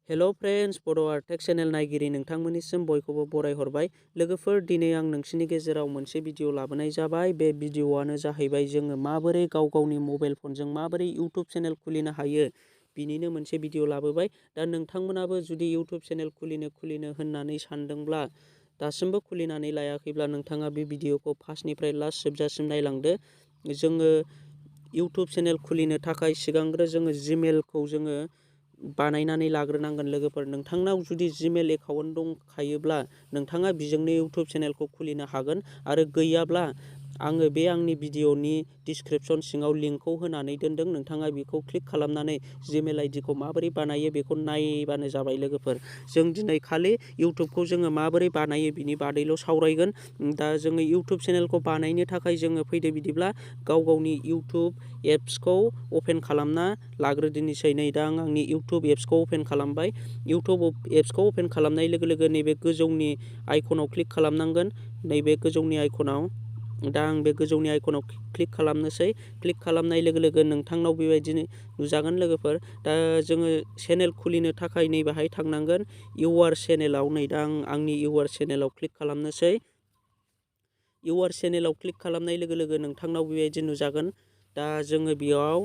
Hello friends, बड' Artech channel नायगिरि नोंथांमोननिसिम बयखौबो बरायहरबाय। लोगोफोर, दिनै आं नोंसिनि गेजेराव मोनसे भिडिअ लाबोनाय जाबाय। बे भिडिअआनो जाहैबाय जोङो माबोरै गाव गावनि मबाइल फनजों माबोरै इउटुब चेनेल खुलिनो हायो, बिनिनो मोनसे भिडिअ लाबोबाय। दा नोंथांमोनाबो जुदि इउटुब चेनेल खुलिनो होननानै सानदोंब्ला, दासिमबो खुलिनानै लायाखैब्ला नोंथाङा बे भिडिअखौ फार्स्टनिफ्राय लास्ट जोबजासिम नायलांदो। जोङो इउटुब चेनेल खुलिनो थाखाय सिगांग्रो जोङो जिमेलखौ जोङो बानायनानै लाग्रोनांगोन। लोगोफोर, नोंथांनाव जुदि जिमेल एकाउन्ट दंखायोब्ला नोंथाङा बिजोंनो इउटुब चेनेलखौ खुलिनो हागोन, आरो गैयाब्ला आङो बे आंनि भिडिअनि डिसक्रिपसन सिङाव लिंकखौ होनानै दोनदों। नोंथाङा बेखौ क्लिक खालामनानै जिमेल आइडिखौ माबोरै बानायो बेखौ नायबानो जाबाय। लोगोफोर, जों दिनै खालि इउटुबखौ जोङो माबोरै बानायो बिनि बादैल' सावरायगोन। दा जोङो इउटुब चेनेलखौ बानायनो थाखाय जोङो फैदो बिदिब्ला गाव गावनि इउटुब एप्सखौ अपेन खालामना लाग्रोदिनिसै। नै दा आं आंनि इउटुब एप्सखौ अपेन खालामबाय। इउटुब एप्सखौ अपेन खालामनाय लोगो लोगो नैबे गोजौनि आइकनाव क्लिक खालामनांगोन। नैबे गोजौनि आइकनाव, दा आं बे गोजौनि आइकनाव क्लिक खालामनोसै। क्लिक खालामनाय लोगो लोगो नोंथांनाव बेबायदिनो नुजागोन। लोगोफोर, दा जोङो चेनेल खुलिनो थाखाय नैबेहाय थांनांगोन इउआर चेनेलाव। नै दा आं आंनि इउआर चेनेलाव क्लिक खालामनोसै। इउआर चेनेलाव क्लिक खालामनाय लोगो लोगो नोंथांनाव बेबायदि नुजागोन। दा जोङो बेयाव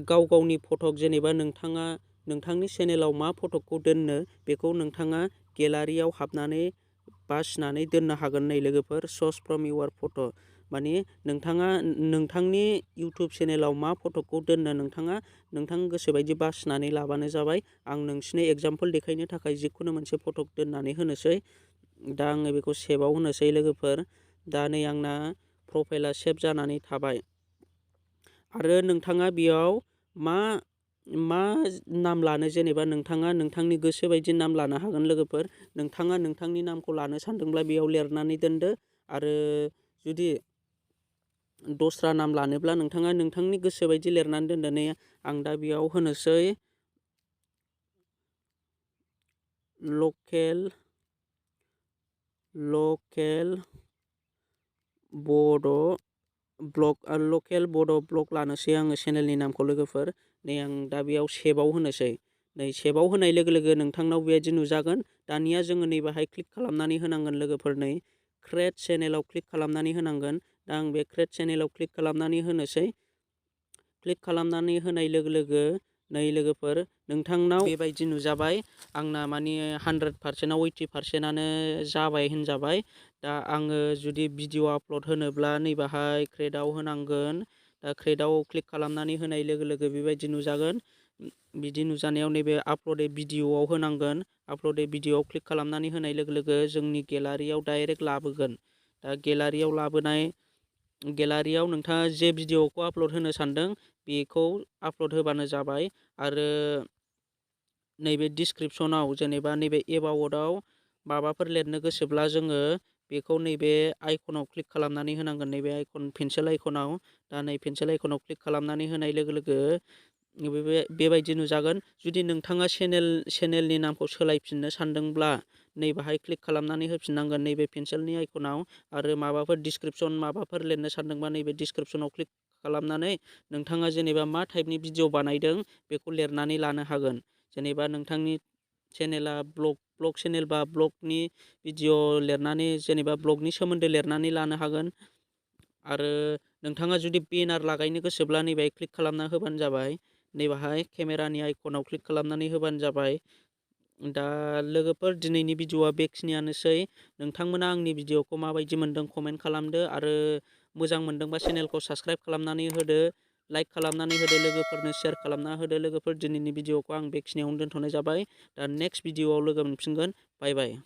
गाव गावनि फटक, जेनेबा नोंथाङा नोंथांनि चेनेलाव मा फटकखौ दोननो, बेखौ नोंथाङा गेलारियाव हाबनानै बासिनानै दोननो हागोन। नै लोगोफोर, स'स फ्रम इउआर फट', माने नोंथाङा नोंथांनि इउटुब चेनेलाव मा फटकखौ दोननो नोंथां गोसोबायदि बासिनानै लाबानो जाबाय। आं नोंसिनो एगजामपोल देखायनो थाखाय जिखुनु मोनसे फटक दोननानै होनोसै। दा आङो बेखौ सेभआव होनोसै। लोगोफोर, दा नै आंना प्रफाइला सेभ जानानै थाबाय। आरो नोंथाङा बेयाव मा नाम लानो, जेनेबा नोंथाङा नोंथांनि गोसो बायदि नाम लानो हागोन। लोगोफोर, नोंथाङा नोंथांनि नामखौ लानो सानदोंब्ला बेयाव लिरनानै दोनदो, आरो जुदि दस्रा नाम लानोब्ला नोंथाङा नोंथांनि गोसो बायदि लिरनानै दोननानै, आं दा बेयाव होनोसै लकेल बड' ब्लग, लकेल बड' ब्लग लानोसै आङो चेनेलनि नामखौ। लोगोफोर, नै आं दा बेयाव सेभआव होनोसै। नै सेभआव होनाय लोगो लोगो नोंथांनाव बेबायदि नुजागोन। दानिया जोङो नैबेहाय क्लिक खालामनानै होनांगोन। लोगोफोर, नै क्रिएट चेनेलाव क्लिक खालामनानै होनांगोन। दा आं बे क्रिएट चेनेलाव क्लिक खालामनानै होनोसै। क्लिक खालामनानै होनाय लोगो लोगो नै लोगोफोर, नोंथांनाव बेबायदि नुजाबाय। आंना माने 100%आव 80%आनो जाबाय होनजाबाय। दा आङो जुदि भिडिअ आपल'ड होनोब्ला नैबेहाय क्रिएटआव होनांगोन। दा क्रिएटआव क्लिक खालामनानै होनाय लोगो लोगो बेबायदि नुजागोन। बिदि नुजानायाव नैबे आपल'ड ए भिडिअआव होनांगोन। आपल'ड ए भिडिअआव क्लिक खालामनानै होनाय लोगो लोगो जोंनि गेलारियाव डाइरेक्ट लाबोगोन। दा गेलारियाव नोंथाङा जे भिडिअखौ आपल'ड होनो सानदों बेखौ आपल'ड होबानो जाबाय। आरो नैबे डिसक्रिपसनाव, जेनेबा नैबे एबाउटआव माबाफोर लिरनो गोसोब्ला जोङो बेखौ नैबे आइकनाव क्लिक खालामनानै होनांगोन। नैबे आइकन, पेन्सिल आइकनाव। दा नै पेन्सिल आइकनाव क्लिक खालामनानै होनाय लोगो लोगो बेबायदि नुजागोन। जुदि नोंथाङा चेनेलनि नामखौ सोलायफिननो सानदोंब्ला नैबेहाय क्लिक खालामनानै होफिननांगोन, नैबे पेन्सिलनि आइकनाव। आरो माबाफोर डिसक्रिपसन माबाफोर लिरनो सानदोंबा नैबे डिसक्रिपसनाव क्लिक खालामनानै नोंथाङा जेनेबा मा टाइपनि भिडिअ बानायदों बेखौ लिरनानै लानो हागोन। जेनेबा नोंथांनि चेनेला ब्लग चेनेल बा ब्लगनि भिडिअ लिरनानै, जेनेबा ब्लगनि सोमोन्दै लिरनानै लानो हागोन। आरो नोंथाङा जुदि बेनार लागायनो गोसोब्ला नैबे क्लिक खालामना होबानो जाबाय। नैबेहाय केमेरानि आइकनाव क्लिक खालामनानै होबानो जाबाय। दा लोगोफोर, दिनैनि भिडिअआ बेखिनियानोसै। नोंथांमोना आंनि भिडिअखौ माबायदि मोनदों कमेन्ट खालामदो, आरो मोजां मोनदोंबा चेनेलखौ साबस्क्राइब खालामनानै होदो, लाइक खालामनानै होदो, लोगोफोरनो शेयार खालामना होदो। लोगोफोर, दिनैनि भिडिअखौ आं बेखिनियावनो दोनथ'नाय जाबाय। दा नेक्स्ट भिडिअआव लोगो मोनफिनगोन। बाय बाय।